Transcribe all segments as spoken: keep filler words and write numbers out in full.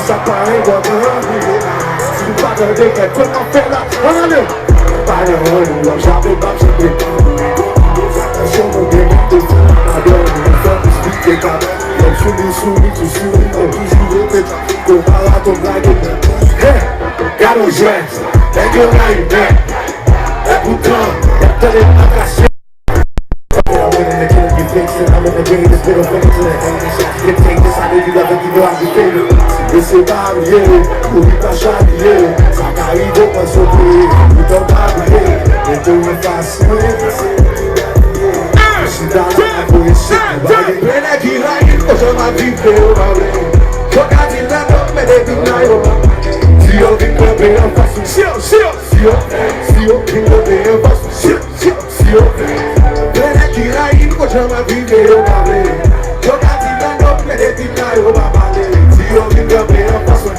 Sa parèy bò nan rive la. Si w pa tande kèk kote m ap fè la. Ann ale. Pa nan rann ou w ap jape m ap jape. Atansyon mwen gen mwen te fou. Padon mwen fè m esplike padon. Lè m souri souri tou souri mwen toujou rete trafik. Konpa la tonm lage. Hey, gade yon jwèt. Nèg yo rayi nèt. Epoutan y ap tande m nan kache. Mesye pa bliye, oubli pa chapiye. Sa ka rive w panse w preye, poutan pa bliye. Mete w nan fas mwen. Chita la ap voye chik. Gen nèg ki rayi m, ojan m ap viv ke yo pa vle. Yo ka di l nan dòk, men depi m la yo pa pale. Si yo vin kanpe anfas mwen, si yo, si yo, si yo, si yo vin kanpe anfas mwen, si yo, si yo, si yo vle. Gen nèg ki rayi m, konn jan m ap viv e yo pa vle. Yo ka di nan dòk, men depi m la yo pa pale. Si yo vin kanpe anfas mwen,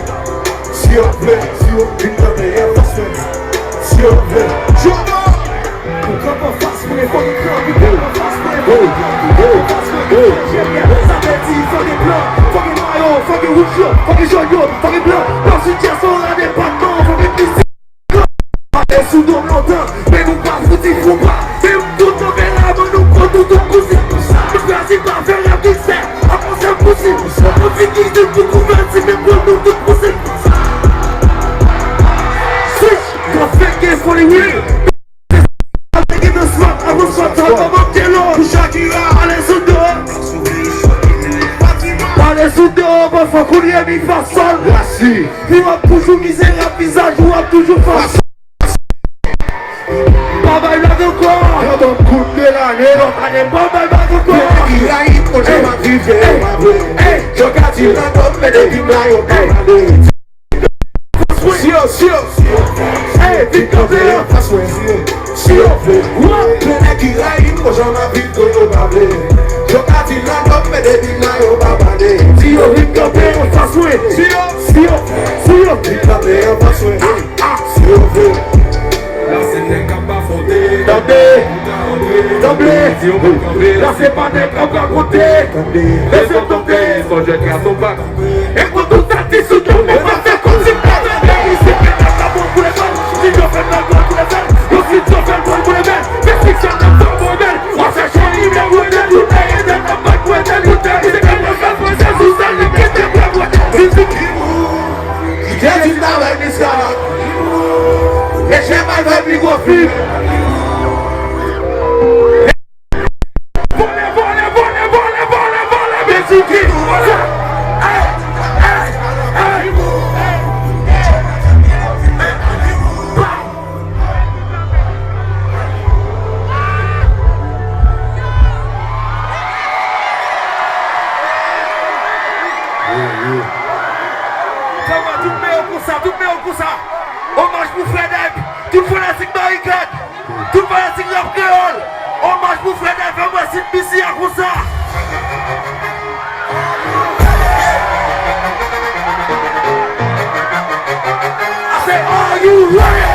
si yo vle, si yo vin kanpe anfas mwen, si yo vle. Jomo! Pou kanpe anfas mwen, fò nou kanpe, kanpe anfas mwen, fò nou kanpe, kanpe anfas mwen. Sa vle di, fò gen blan, fò gen nwa yo, fò gen wouj yo, fò gen jòn yo, fò gen blan. Nan Sidès, nan depatman, fò gen plis. Pale sou do m lontan, men nou pa fouti fou pa. Men m kontan men la, men nou konn nou tout kouzen. Nou kraze pa fè rèv ki fè, avanse m kouzen. Nou fin kite pou kouvèti, men pou nou tout kouzen. Switch, mwen fè ke foli wi. Avèk gen nan swat, avan swat, sa kòman kelo. Pou Shakira, pale sou do. Pale sou do, pafwa koulye mi fa sòl. Rasi. Ou ap toujou mizerab, vizaj ou ap toujou fas. Pa bay blag ankò. Yo ban m kout de lane. Ban m ale, pa bay blag ankò. Nèg ki rayi m, konn jan m ap viv, yo pa vle. Yo ka di nan dòk, men depi m la, yo pa pale. Si yo, si yo, si yo vin kanpe anfas mwen, si yo vle. Gen nèg ki rayi m, konn jan m ap viv, yo pa vle. Yo ka di nan dòk, men depi m la, yo pa pale. Si yo vin kanpe anfas mwen, si yo, si yo, si yo vin kanpe anfas mwen, si yo vle. La se nèg k ap afwonte. Tande, tande. La se pa nèg k ap rakonte. Lèzòt tonbe, sonjè tras on pa kanpe. E pou tout atis ou tonbe, pa fè kòmsi pa tande. Isi pèp la pa bon pou levanjil. Si yo fè mal, bon pou levanjil. Yo si yo fè mal pou levanjil. Fè siksè nan fè bon levanjil. Wa fè chwa li men wè de tout e de nan bak wè de tout e. Se kè mwen fè mwen se sou sèl li kite mwen wè. Mizik. Jezi travay miska. E jen mal fè pi gwo fim. Vole, vole, vole, vole, vole, vole, Bèlji ki. Ey, ey, ey. Kòman tout men yo konsa, tout men yo konsa. Omaj pou Fredèk, tout fanatik Barikad. Tout fanatik rap kreyòl, omaj pou Fredèk, fè m wè si M B C a konsa. I say, are you ready?